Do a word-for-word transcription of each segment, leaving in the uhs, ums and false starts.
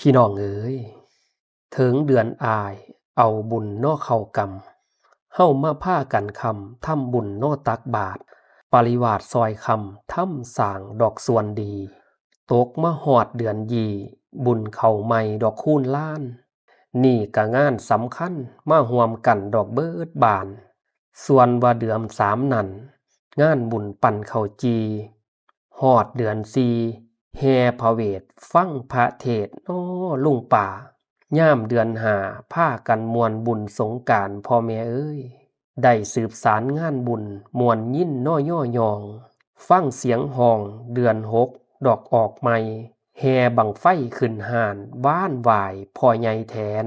พี่น้องเอ๋ย เถิงเดือนอ้าย เอาบุญเนาะเข้ากำ เฮามาพากันคำ ทำบุญเนาะตักบาตร ปริวาสซอยคำ ทำสร้างดอกส่วนดี ตกมาฮอดเดือนยี่ บุญเข้าใหม่ดอกคูณล้าน นี่กะงานสำคัญ มาร่วมกันดอกเบิดบ้าน ส่วนว่าเดือนสามนั้น งานบุญปันข้าวจี่ ฮอดเดือนสี่ แห่พระเวท ฟังพระเทศน์เนาะลุงป้า ยามเดือนห้า พากันม่วนบุญสงกรานต์พ่อแม่เอ๋ย ได้สืบสานงานบุญ ม่วนยินเนาะย่อยอง ฟังเสียงฮ้องเดือนหก ดอกออกใหม่ แห่บั้งไฟขึ้นฮ้าน หวานไหว้พ่อใหญ่แถน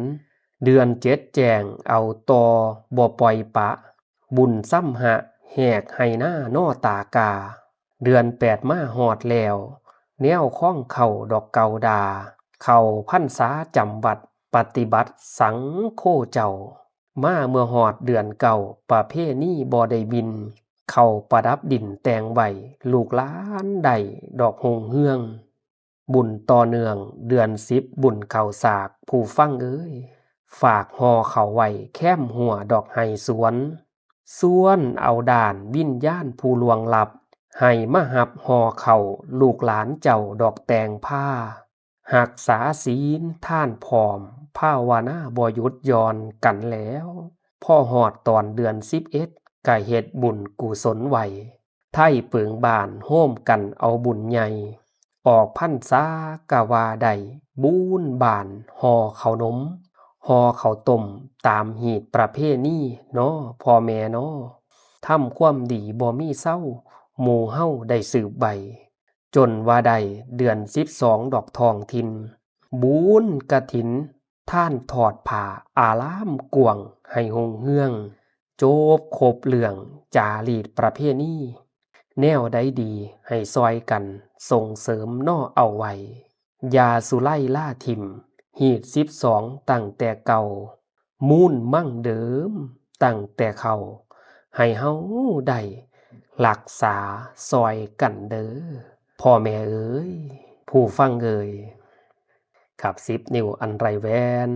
เดือนเจ็ดแจ้งเอาต่อ บ่ปล่อยปะ บุญซ้ำหะ แหกไฮ่นาเนาะตากา เดือนแปดมาฮอดแล้ว แนวคองเข้าดอกเก่าดา เข้าพรรษาจำวัด ปฏิบัติสังโฆเจ้า มาเมื่อฮอดเดือนเก้า ประเพณีบ่ได้บิ่น เข้าประดับดินแต่งไว้ ลูกหลานได้ดอกฮงเฮือง บุญต่อเนื่องเดือนสิบ บุญเข้าสาก ผู้ฟังเอ๋ย ฝากห่อเข้าไว้แคมหัวดอกไฮ่สวน ชวนเอาด้านวิญญาณผู้ล่วงลับ ให้มาฮับห่อเข้า ลูกหลานเจ้าดอกแตงพา รักษาศีลทานพร้อม ภาวนาบ่หยุดหย่อนกันแล้ว พอฮอดตอนเดือนสิบเอ็ด กะเฮ็ดบุญกุศลไว้ ไทเปิงบ้านโฮมกันเอาบุญใหญ่ ออกพรรษากะว่าได้บุญบ้านห่อข้าวนม ห่อข้าวต้มตามฮีตประเพณีเนาะพ่อแม่เนาะ ทำความดีบ่มีเซา หมู่เฮาได้สืบไว้ จนว่าได้เดือนสิบสองดอกท้องถิ่น บุญกฐิน ทานทอดผ้าอารามกว้างให้ฮงเฮือง จบครบเรื่องจารีตประเพณี แนวใดดีให้ซอยกันส่งเสริมเนาะเอาไว้ อย่าสุไลลาถิ่ม ฮีตสิบสองตั้งแต่เก่า มูลมั่งเดิมตั้งแต่เก่า ให้เฮาได้รักษาซอยกันเด้อ พ่อแม่เอ๋ย ผู้ฟังเอ๋ย ครับ สิบ นิ้วอันไร้แหวน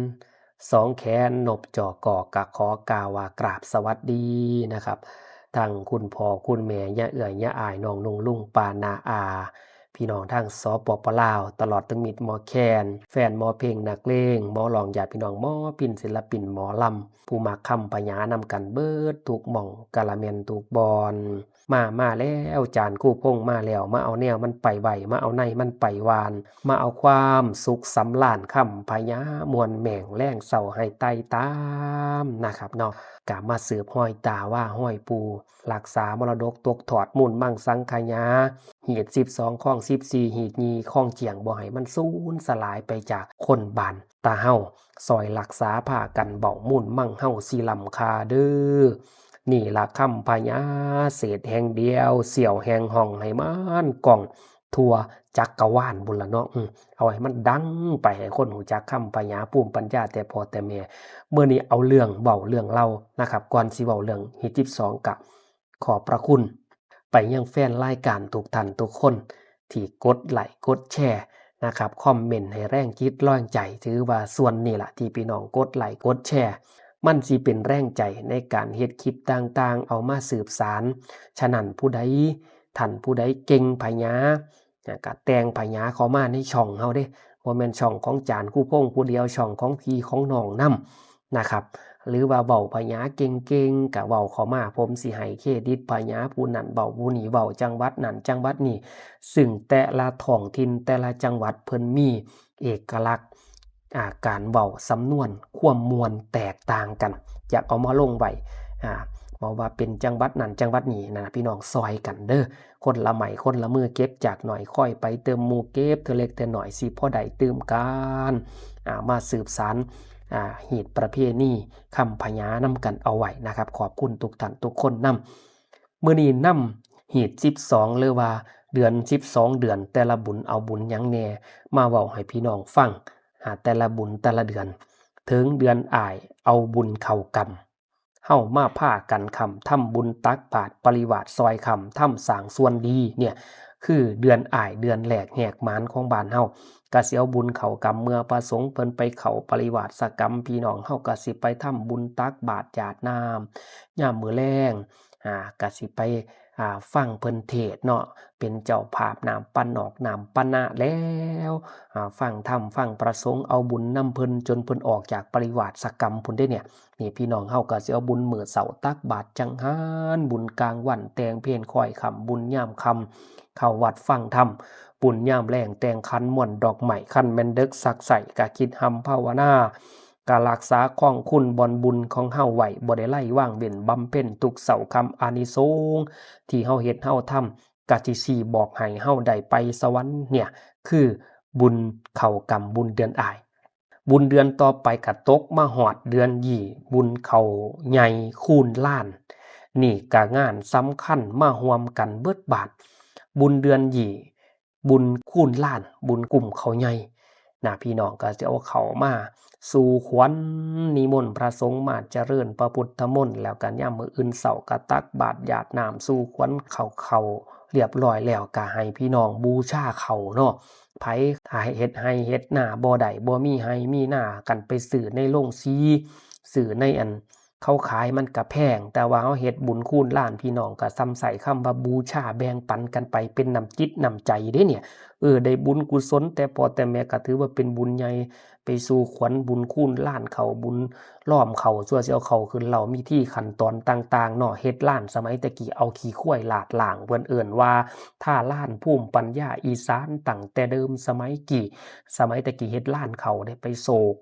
สอง แขนนบจอกอก กะขอกล่าวว่ากราบสวัสดีนะครับ ทั้งคุณพ่อคุณแม่ ญาเอื้อย ญาอ้าย น้องนุ่ง ลุง ป้า น้า อา พี่น้องทาง สปป ลาว ตลอดถึงมิตรหมอแคน แฟนหมอเพลง นักเลง หมอร้อง ญาติพี่น้อง หมอพิณ ศิลปินหมอลำ ผู้มักคำพญานำกันเบิดทุกหม่อง กะละแม่นทุกบ่อน มา มาแล้ว จารย์ครูพงษ์มาแล้ว มาเอาแนวมันไปไว้ มาเอาในมันไปหว่าน มาเอาความสุขสำราญคำพญา ม่วนแม่งแลงเศร้าให้ไต่ตามนะครับเนาะ กะมาสืบฮอยตาว่าฮอยปู่ รักษามรดกตกทอด มูลมั่งสังขยา ฮีตสิบสอง คองสิบสี่ ฮีตยี่ คองเจียง บ่ให้มันสูญสลายไปจากคนบ้านตาเฮา ซอยรักษาพากันเว้า มูลมั่งเฮาสิล้ำค่าเด้อ นี่ล่ะคำพญา เศษแห่งเดียว เสี้ยวแห่งห้องให้มันก้องทั่วจักรวาลบุญละเนาะ อืม เอาให้มันดังไป ให้คนฮู้จักคำพญา ภูมิปัญญาแต่พ่อแต่แม่ มื้อนี้เอาเรื่องเว้าเรื่องเล่านะครับ ก่อนสิเว้าเรื่องฮีตสิบสอง กะขอบพระคุณ ไปยังแฟนรายการทุกท่านทุกคน ที่กดไลค์กดแชร์นะครับ คอมเมนต์ให้แรงจิตแรงใจ ถือว่าส่วนนี้ล่ะที่พี่น้องกดไลค์กดแชร์ มันสิเป็นแรงใจในการเฮ็ดคลิปต่างๆ เอามาสืบสาน ฉะนั้นผู้ใด ท่านผู้ใดเก่งพญา นะ กะแต่งพญาเข้ามาในช่องเฮาเด้ บ่แม่นช่องของจารย์ครูพงษ์ผู้เดียว ช่องของพี่ของน้องนำ นะครับ หรือว่าเว้าพญาเก่งๆ กะเว้าเข้ามา ผมสิให้เครดิตพญาผู้นั้นเว้า ผู้นี้เว้า จังหวัดนั้นจังหวัดนี้ ซึ่งแต่ละท้องถิ่นแต่ละจังหวัดเพิ่นมีเอกลักษณ์ อ่า การเว้าสำนวนความม่วนแตกต่างกัน อยากเอามาลงไว้ อ่า บ่ว่าเป็นจังหวัดนั้นจังหวัดนี้นะ พี่น้องซอยกันเด้อ คนละไม้คนละมือ เก็บจากน้อยค่อยไปเติมหมู่ เก็บเทื่อเล็กเทื่อน้อย สิพอได้ตื่มกัน อ่า มาสืบสาน อ่า ฮีตประเพณีคำพญานำกันเอาไว้นะครับ ขอบคุณทุกท่านทุกคนนำ มื้อนี้นำฮีตสิบสอง หรือว่าเดือนสิบสองเดือน แต่ละบุญเอาบุญหยังแหน่ มาเว้าให้พี่น้องฟัง อ่า แต่ละบุญแต่ละเดือน เถิงเดือนอ้ายเอาบุญเข้ากำ เฮามาพากันคำ ทำบุญตักบาตร ปริวาสซอยคำ ทำสร้างส่วนดีเนี่ย คือเดือนอ้ายเดือนแรกแหกหมานของบ้านเฮา ก็สิเอาบุญเข้ากำ เมื่อพระสงฆ์เพิ่นไปเข้าปริวาสกรรม พี่น้องเฮาก็สิไปทำบุญตักบาตรหยาดน้ำ ยามมื้อแลง อ่า ก็สิไป อ่า ฟังเพิ่นเทศน์เนาะ เป็นเจ้าภาพน้ำปะนอกน้ำปะนะแล้ว อ่า ฟังธรรมฟังพระสงฆ์ เอาบุญนำเพิ่นจนเพิ่นออกจากปริวาสกรรมพุ้นเด้เนี่ย นี่พี่น้องเฮาก็สิเอาบุญมื้อเช้าตักบาตรจังหัน บุญกลางวันแต่งเพลคอยค่ำ บุญยามค่ำเข้าวัดฟังธรรม บุญยามแลงแต่งขันม่วนดอกไม้ คันแม่นเดิกซักไซ้ก็คิดฮำภาวนา ก็รักษาครองคุณบ่อนบุญของเฮาไว้ บ่ได้ไร้ว่างเว้น บำเพ็ญทุกเช้าค่ำ อานิสงส์ที่เฮาเฮ็ดเฮาทำ ก็สิชี้บอกให้เฮาได้ไปสวรรค์เนี่ย คือบุญเข้ากำ บุญเดือนอ้าย บุญเดือนต่อไปก็ตกมาฮอดเดือนยี่ บุญเข้าใหญ่คูณล้าน นี่ก็งานสำคัญมาร่วมกันเบิดบาด บุญเดือนยี่ บุญคูณล้าน บุญกุ้มข้าวใหญ่นะ พี่น้องก็สิเอาข้าวมาสู่ขวัญ นิมนต์พระสงฆ์มาเจริญพระพุทธมนต์ แล้วก็ยามมื้ออื่นเช้าก็ตักบาตรหยาดน้ำสู่ขวัญข้าว ข้าวเรียบร้อยแล้วก็ให้พี่น้องบูชาข้าวเนาะ ไผเฮ็ดไร่เฮ็ดนาบ่ได้ บ่มีไร่มีนา กันไปซื้อในโรงสี ซื้อในอัน เขาขายมันก็แพง แต่ว่าเฮาเฮ็ดบุญคูณล้าน พี่น้องก็ส่ำใช้คำว่าบูชา แบ่งปันกันไป เป็นน้ำจิตน้ำใจเด้เนี่ย เออ ได้บุญกุศลแต่พ่อแต่แม่ก็ถือว่าเป็นบุญใหญ่ ไปสู่ขวัญบุญคูณล้าน เข้าบุญล้อมเข้า ซั่วสิเอาเข้าขึ้นเล้า มีที่ขั้นตอนต่างๆเนาะ เฮ็ดล้านสมัยแต่กี้เอาขี้ควายลาดล้าง เพิ่นเอิ้นว่าท่าล้านภูมิปัญญาอีสานตั้งแต่เดิมสมัยกี้ สมัยแต่กี้เฮ็ดล้านเข้าเด้ ไปโศก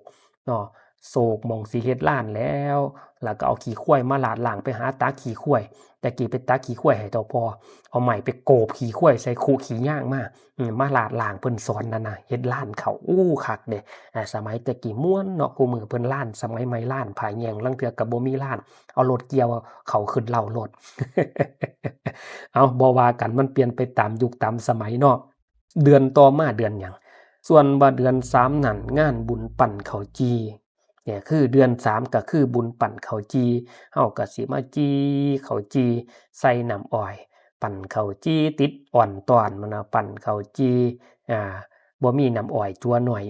เนาะ โศกหม่องสิเฮ็ดล้านแล้ว แล้วก็เอาขี้ควายมาลาดล้าง ไปหาตักขี้ควาย แต่กี้ไปตักขี้ควายให้เจ้าพ่อ เอาไม้ไปโกบขี้ควายใส่คุขี้ยางมา อืม มาลาดล้าง เพิ่นสอนนั่นน่ะ เฮ็ดล้านเข้า อู้ คักเด้ อ่า สมัยแต่กี้ม่วนเนาะ คู่มื้อเพิ่นล้าน สมัยใหม่ล้านผ้าแยง ลางเทื่อก็บ่มีล้าน เอารถเกี่ยวเข้าขึ้นเล้าโลด เอา บ่ว่ากัน มันเปลี่ยนไปตามยุคตามสมัยเนาะ เดือนต่อมาเดือนหยัง ส่วนว่าเดือนสามนั่น งานบุญปั้นข้าวจี่ เนี่ย คือเดือนสามก็คือบุญปั้นข้าวจี่ เฮาก็สิมาจี่ข้าวจี่ใส่น้ำอ้อย ปั้นข้าวจี่ติดอ่อนต้อนมันนะ ปั้นข้าวจี่ อ่า บ่มีน้ำอ้อยจั่วหน่อย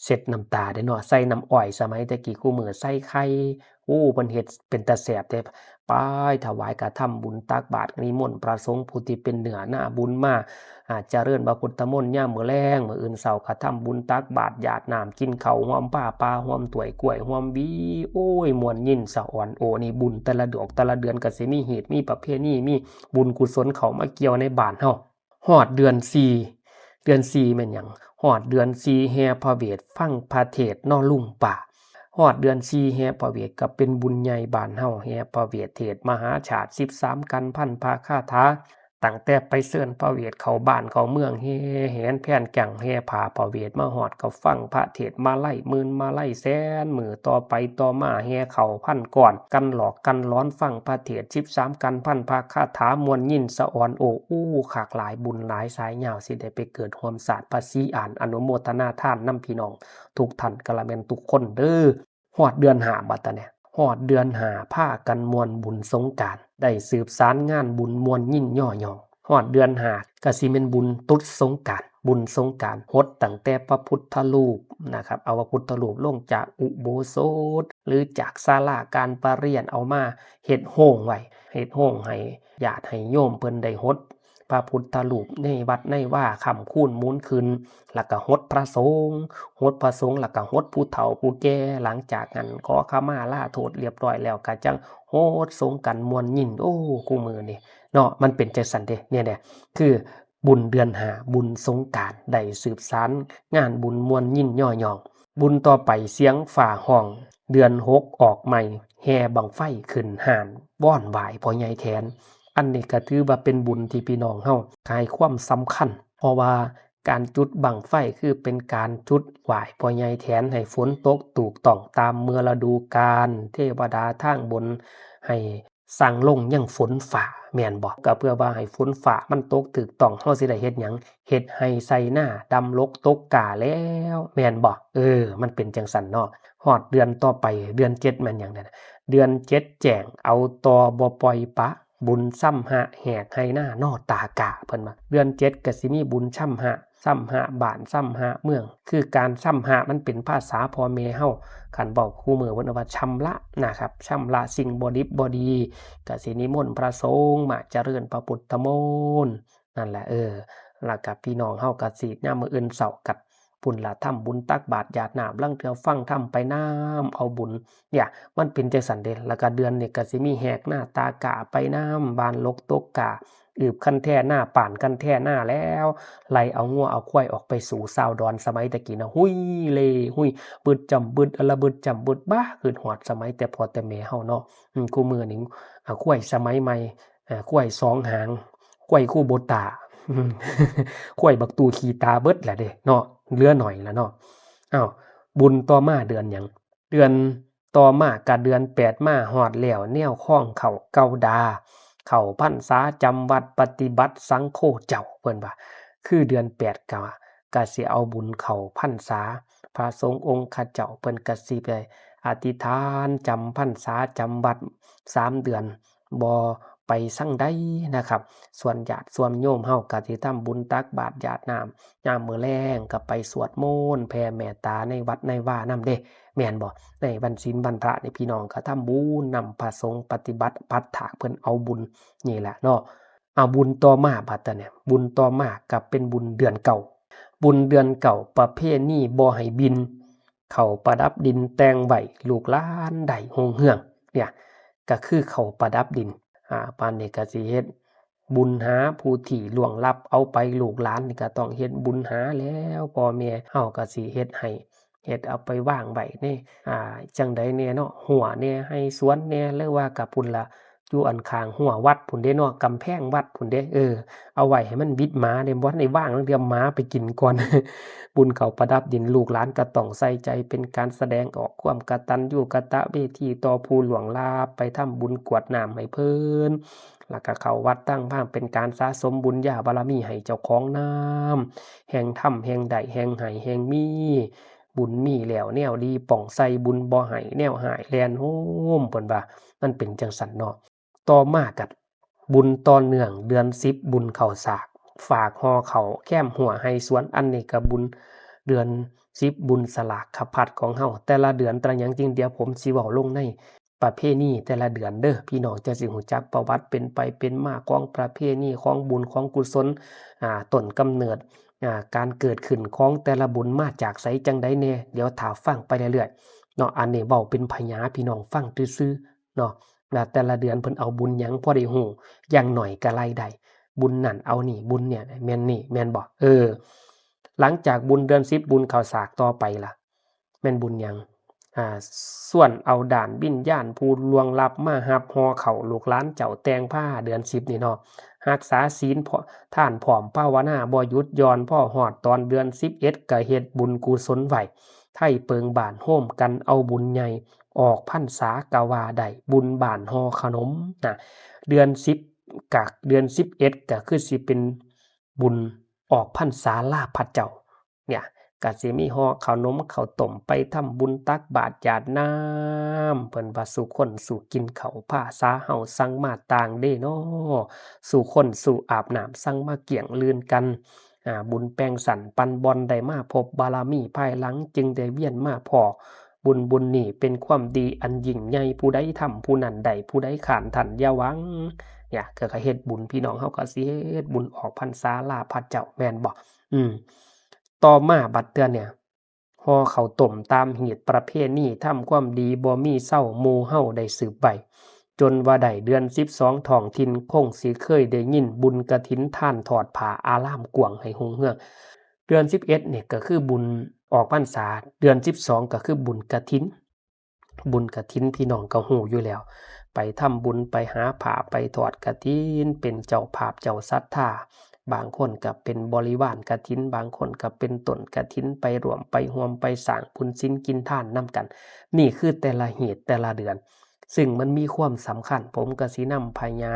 เช็ดน้ำตาเด้เนาะ ใส่น้ำอ้อย สมัยแต่กี้คู่มื้อใส่ไข่ โอ้ เพิ่นเฮ็ดเป็นตาแซ่บเด้ ไปถวายกระทำบุญตักบาตรนิมนต์พระสงฆ์ผู้ที่เป็นเนื้อนาบุญมา อ่า เจริญพระพุทธมนต์ยามมื้อแลง มื้ออื่นเช้าก็ทำบุญตักบาตรหยาดน้ำกินข้าวร่วมผ้าป่าร่วมถ้วยกล้วยร่วมหวี โอ้ย ม่วนยินสะออนโอ นี่บุญแต่ละดอกแต่ละเดือนก็สิมีฮีตมีประเพณี มีบุญกุศลเข้ามาเกี่ยวในบ้านเฮา ฮอดเดือนสี่ เดือนสี่แม่นหยัง ฮอดเดือนสี่แห่พระเวทฟังพระเทศน์เนาะลุงป้า ฮอดเดือนสี่แห่พระเวทก็เป็นบุญใหญ่บ้านเฮา แห่พระเวทเทศน์มหาชาติ สิบสามกัน พันพระคาถา ตั้งแต่ไปเชิญพระเวทเข้าบ้านเข้าเมือง แห่แหนแพนแก่ง แห่ผ้าพระเวทมาฮอดก็ฟังพระเทศน์ มาลัยหมื่นมาลัยแสน มื้อต่อไปต่อมาแห่ข้าวพันก้อน กันหลอกกันหลอนฟังพระเทศน์ สิบสามกัน พันพระคาถา ม่วนยินสะออนโอ อู้ คักหลาย บุญหลายสายยาว สิได้ไปเกิดร่วมชาติพระศรีอาน อนุโมทนาทานนำพี่น้องทุกท่าน กะละแม่นทุกคนเด้อ ฮอดเดือนห้าบัดตาเนี่ย ฮอดเดือนห้าพากันม่วนบุญสงกรานต์ ได้สืบสานงานบุญม่วนยินย่อหย่อง ฮอดเดือนห้าก็สิแม่นบุญตรุษสงกรานต์ บุญสงกรานต์หดตั้งแต่พระพุทธรูปนะครับ เอาพระพุทธรูปลงจากอุโบสถ หรือจากศาลาการประเรียน เอามาเฮ็ดโฮงไว้ เฮ็ดโฮงให้ญาติให้โยมเพิ่นได้หด พระพุทธรูปในวัดในวาค้ำคูณหมุนขึ้น แล้วก็หดพระสงฆ์ หดพระสงฆ์ แล้วก็หดผู้เฒ่าผู้แก่ หลังจากนั้นขอขมาลาโทษเรียบร้อยแล้ว ก็จั่งหดสงกรานต์ม่วนยิน โอ้ คู่มื้อนี่เนาะ มันเป็นจั่งซั้นเด้ เนี่ย เนี่ย คือบุญเดือนห้า บุญสงกรานต์ ได้สืบสานงานบุญม่วนยินย่อหย่อง บุญต่อไปเสียงฟ้าฮ้อง เดือนหกออกใหม่ แห่บั้งไฟขึ้นฮ้าน วอนไหว้พ่อใหญ่แถน อันนี้ก็ถือว่าเป็นบุญที่พี่น้องเฮาให้ความสำคัญ เพราะว่าการจุดบั้งไฟคือเป็นการจุดไหว้พ่อใหญ่แถนให้ฝนตกถูกต้องตามเมื่อฤดูกาล เทวดาทางบนให้สั่งลงยังฝนฟ้า แม่นบ่ ก็เพื่อว่าให้ฝนฟ้ามันตกถูกต้อง เฮาสิได้เฮ็ดหยัง เฮ็ดไร่ไถนา ดำรกตกกล้าแล้ว แม่นบ่ เออ มันเป็นจั่งซั้นเนาะ ฮอดเดือนต่อไป เดือนเจ็ดแม่นหยังนั่นน่ะ เดือนเจ็ดแจ้ง เอาต่อบ่ปล่อยปะ บุญชำระแหกไฮ่นานอตากา เพิ่นว่า เดือนเจ็ดก็สิมีบุญชำระ ชำระบ้าน ชำระเมือง คือการชำระมันเป็นภาษาพ่อแม่เฮา คันเว้าคู่มื้อเพิ่นว่าชำระนะครับ ชำระสิ่งบ่ดิบบ่ดี ก็สินิมนต์พระสงฆ์มาเจริญพระพุทธมนต์ นั่นแหละ เออ แล้วก็พี่น้องเฮาก็สิยามมื้ออื่นเช้าก็ พุ้นล่ะ ทำบุญตักบาตรหยาดน้ำ ลางเทื่อฟังธรรมไปนำ เอาบุญ เนี่ย มันเป็นจั่งซั้นเด้ แล้วก็เดือนนี้ก็สิมีแหกนาตากาไปนำ หว่านหลกตกกา อืบคันแท่นา ป่านคันแท่นาแล้ว ไล่เอางัวเอาควายออกไปสู่ชาวดอน สมัยแต่กี้นะ หุยเลหุย บึดจ้ำบึด อะละบึดจ้ำบึด บ้า คิดฮอดสมัยแต่พ่อแต่แม่เฮาเนาะ อืม คู่มื้อนี้ อ่า ควายสมัยใหม่ อ่า ควายสองหาง ควายคูโบตา ควายบักตู่ขี้ตาเบิดแหละเด้เนาะ เหลือหน่อยละเนาะ อ้าว บุญต่อมาเดือนหยัง เดือนต่อมาก็เดือนแปดมาฮอดแล้ว แนวคองเข้าเก่าดา เข้าพรรษาจำวัดปฏิบัติสังโฆเจ้า เพิ่นว่า คือเดือนแปดก็ ก็สิเอาบุญเข้าพรรษา พระสงฆ์องค์ข้าเจ้าเพิ่นก็สิไปอธิษฐานจำพรรษาจำวัดสามเดือน บ่ไปซังใดนะครับ ส่วนญาติส่วนโยมเฮาก็สิทำบุญตักบาตรหยาดน้ำ ยามมื้อแลงก็ไปสวดมนต์แผ่เมตตาในวัดในวานำเด้ แม่นบ่ ในวันศีลวันพระนี่พี่น้องก็ทำบุญนำพระสงฆ์ปฏิบัติปัฏฐะเพิ่นเอาบุญนี่แหละเนาะ เอาบุญต่อมาบัดเนี่ย บุญต่อมาก็เป็นบุญเดือนเก้า บุญเดือนเก้าประเพณีบ่ให้บิณ เข้าประดับดินแต่งไว้ลูกหลานได้ฮุ่งเฮือง เนี่ย ก็คือเข้าประดับดิน อ่า ปานนี้ก็สิเฮ็ดบุญหาผู้ที่ล่วงลับเอาไป ลูกหลานนี่ก็ต้องเฮ็ดบุญหาแล้ว พ่อแม่เฮาก็สิเฮ็ดให้ เฮ็ดเอาไปวางไว้ใน อ่า จั่งใดแหน่เนาะ ฮั้วแหน่ ไฮ่สวนแหน่ หรือว่าก็พุ้นล่ะ อยู่อันข้างฮั้ววัดพุ้นเด้เนาะ กำแพงวัดพุ้นเด้ เออ เอาไว้ให้มันวิดหมาเด้ บ่ทันได้วางลางเทื่อหมาไปกินก่อน บุญเข้าประดับดิน ลูกหลานก็ต้องใส่ใจ เป็นการแสดงออกความกตัญญูกตเวทีต่อผู้ล่วงลับ ไปทำบุญกรวดน้ำให้เพิ่น แล้วก็เข้าวัดตั้งพระ เป็นการสะสมบุญญาบารมีให้เจ้าของนำ แฮ่งทำ แฮ่งได้ แฮ่งให้ แฮ่งมี บุญมีแล้วแนวดีป้องใส่ บุญบ่ให้แนวฮ้ายแล่นโฮม เพิ่นว่า มันเป็นจั่งซั้นเนาะ ต่อมาก็บุญต่อเนื่องเดือนสิบ บุญเข้าสาก ฝากห่อเข้าแคมฮั้วไฮ่สวน อันนี้ก็บุญเดือนสิบ บุญสลากข้าวผัดของเฮา แต่ละเดือนแต่ละหยังจริง เดี๋ยวผมสิเว้าลงในประเพณีแต่ละเดือนเด้อ พี่น้องจะสิฮู้จักประวัติเป็นไปเป็นมาของประเพณี ของบุญของกุศล อ่า ต้นกำเนิด อ่า การเกิดขึ้นของแต่ละบุญมาจากไสจั่งใดแหน่ เดี๋ยวถ้าฟังไปเรื่อยๆ เนาะ อันนี้เว้าเป็นผญาพี่น้องฟังซื่อๆ เนาะ ว่าแต่ละเดือนเพิ่นเอาบุญหยังพอได้ฮู้ อย่างน้อยก็ไล่ได้ บุญนั่นเอานี่ บุญเนี่ยแม่นนี่ แม่นบ่ เออ หลังจากบุญเดือนสิบ บุญเข้าสาก ต่อไปล่ะ แม่นบุญหยัง อ่า ชวนเอาดานวิญญาณผู้ล่วงลับมาฮับห่อเข้า ลูกหลานเจ้าแต่งพาเดือนสิบนี่เนาะ รักษาศีล พ- ทานพร้อมภาวนาบ่หยุดหย่อน พอฮอดตอนเดือนสิบเอ็ดก็เฮ็ดบุญกุศลไหว้ ไทเปิงบ้านโฮมกันเอาบุญใหญ่ ออกพรรษาก็ว่าได้ บุญบ้านห่อขนมนะ เดือนสิบกับเดือนสิบเอ็ดก็คือสิเป็นบุญออกพรรษาลาพระเจ้า เนี่ย ก็สิมีห่อขนมข้าวต้มไปทำบุญตักบาตรหยาดน้ำ เพิ่นว่าสู่คนสู่กินข้าวพรรษาเฮาสั่งมาต่างเด้น้อ สู่คนสู่อาบน้ำสั่งมาเกี้ยงลื่นกัน อ่า บุญแปลงสันปันบ่อนได้มาพบบารมีภายหลังจึงได้เวียนมาพ้อบุญ บุญนี้เป็นความดีอันยิ่งใหญ่ ผู้ใดทำผู้นั้นได้ ผู้ใดค้านท่านอย่าหวัง เนี่ย ก็เฮ็ดบุญ พี่น้องเฮาก็สิเฮ็ดบุญออกพรรษาลาพระเจ้า แม่นบ่ อืม ต่อมาบัดเทื่อเนี่ย ห่อข้าวต้มตามฮีตประเพณี ทำความดีบ่มีเซา หมู่เฮาได้สืบไว้ จนว่าได้เดือนสิบสอง ท้องถิ่นคงสิเคยได้ยิน บุญกฐินทานทอดผ้า อารามกว้างให้ฮุ่งเฮือง เดือนสิบเอ็ดนี่ก็คือบุญออกพรรษา เดือนสิบสองก็คือบุญกฐิน บุญกฐินพี่น้องก็ฮู้อยู่แล้ว ไปทำบุญ ไปหาผ้า ไปทอดกฐิน เป็นเจ้าภาพเจ้าศรัทธา บางคนก็เป็นบริวารกฐิน บางคนก็เป็นต้นกฐิน ไปร่วมไปห่วมไปสร้างบุญศีลกินทานนำกัน นี่คือแต่ละฮีตแต่ละเดือน ซึ่งมันมีความสำคัญ ผมก็สินำผญา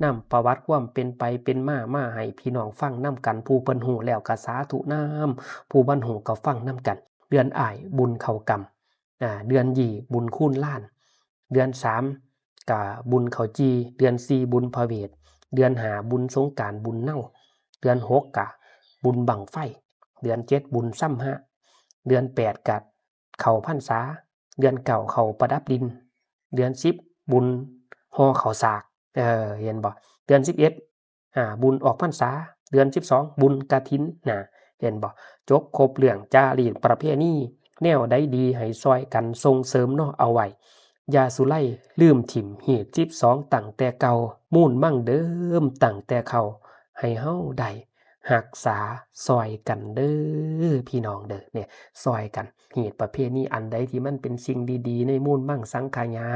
นำประวัติความเป็นไปเป็นมา มาให้พี่น้องฟังนำกัน ผู้เพิ่นฮู้แล้วก็สาธุนำ ผู้บ่ฮู้ก็ฟังนำกัน เดือนอ้ายบุญเข้ากำ อ่า เดือนยี่บุญคูณล้าน เดือนสาม กะบุญข้าวจี่ เดือนสี่บุญพระเวท เดือนห้าบุญสงกรานต์ บุญเนา เดือนหกกะบุญบั้งไฟ เดือนเจ็ดบุญซ้ำฮะ เดือนแปดกะเข้าพรรษา เดือนเก้าเข้าประดับดิน เดือนสิบบุญห่อข้าวสาก เออ เห็นบ่ เดือนสิบเอ็ด อ่า บุญออกพรรษา เดือนสิบสองบุญกฐิน นะ เห็นบ่ จบครบเรื่องจารีตประเพณี แนวใดดีให้ซอยกันส่งเสริมเนาะ เอาไว้ อย่าสุไลลืมถิ่มฮีตสิบสองตั้งแต่เก่า มูลมั่งเดิมตั้งแต่เก่า ให้เฮาได้รักษาซอยกันเด้อ พี่น้องเด้อ เนี่ย ซอยกัน ฮีตประเพณีอันใดที่มันเป็นสิ่งดีๆ ในมูลมั่งสังขยา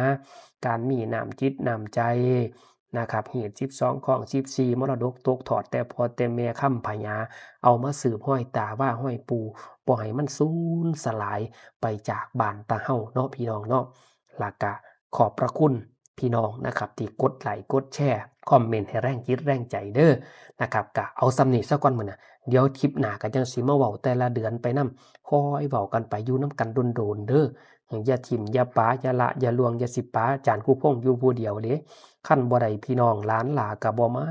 การมีน้ำจิตน้ำใจ นะครับ ฮีตสิบสอง คล้องสิบสี่ มรดกตกทอดแต่พ่อแต่แม่ค้ำพญา เอามาสืบฮอยตาว่าฮอยปู่ บ่ให้มันสูญสลายไปจากบ้านตาเฮาเนาะพี่น้องเนาะ แล้วกะขอบพระคุณพี่น้องนะครับ ที่กดไลค์กดแชร์ คอมเมนต์ให้แรงจิตแรงใจเด้อนะครับ กะเอาส่ำนี้ซะก่อนมื้อนี้ เดี๋ยวคลิปหน้าก็จั่งสิมาเว้าแต่ละเดือนไปนำ ค่อยเว้ากันไปอยู่นำกันโดนๆ เด้อ อย่าถิ่มอย่าปา อย่าละอย่าล่วง อย่าสิปาอาจารย์ครูพงษ์อยู่ผู้เดียวเด้ คันบ่ได้พี่น้องหลานหลาก็บ่มา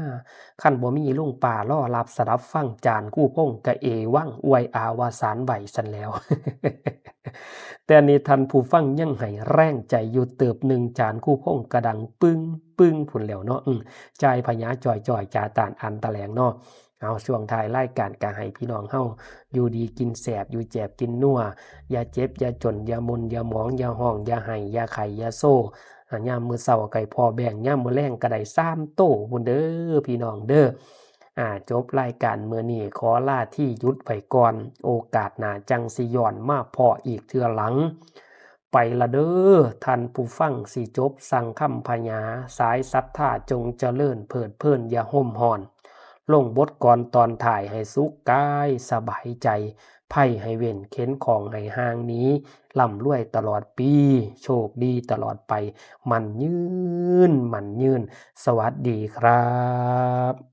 คันบ่มีลุงป้ารอรับสดับฟัง อาจารย์ครูพงษ์ก็เอวังอวยอาวสานไว้ซั่นแล้ว แต่นี่ท่านผู้ฟังยังให้แรงใจอยู่เติบหนึ่ง อาจารย์ครูพงษ์ก็ดังปึ้งปึ้งพุ้นแล้วเนาะ อืม จ่ายพญาจ่อยจ่อย จ่าต้านอันตะแหลงเนาะ เอา ช่วงท้ายรายการก็ให้พี่น้องเฮาอยู่ดีกินแซ่บ อยู่แจบกินนัว อย่าเจ็บอย่าจน อย่าหม่นอย่าหมอง อย่าฮ้องอย่าไห้ อย่าไข้อย่าโซ อ่า ยามมื้อเช้าก็ให้พ้อแบง ยามมื้อแลงก็ได้สามโตพุ้นเด้อพี่น้องเด้อ อ่า จบรายการมื้อนี้ขอลาที่หยุดไว้ก่อน โอกาสหน้าจั่งสิย้อนมาพ้ออีกเทื่อหลัง ไปละเด้อท่านผู้ฟัง สิจบสั่งค้ำพญา สายศรัทธาจงเจริญ เพลิดเพลินอย่าห่มฮ้อน ลงบทกลอนตอนท้ายให้สุขกายสบายใจ ไพให้เว้นเข็ญของให้ห่างหนี ร่ำรวยตลอดปี โชคดีตลอดไป มั่นยืน มั่นยืน สวัสดีครับ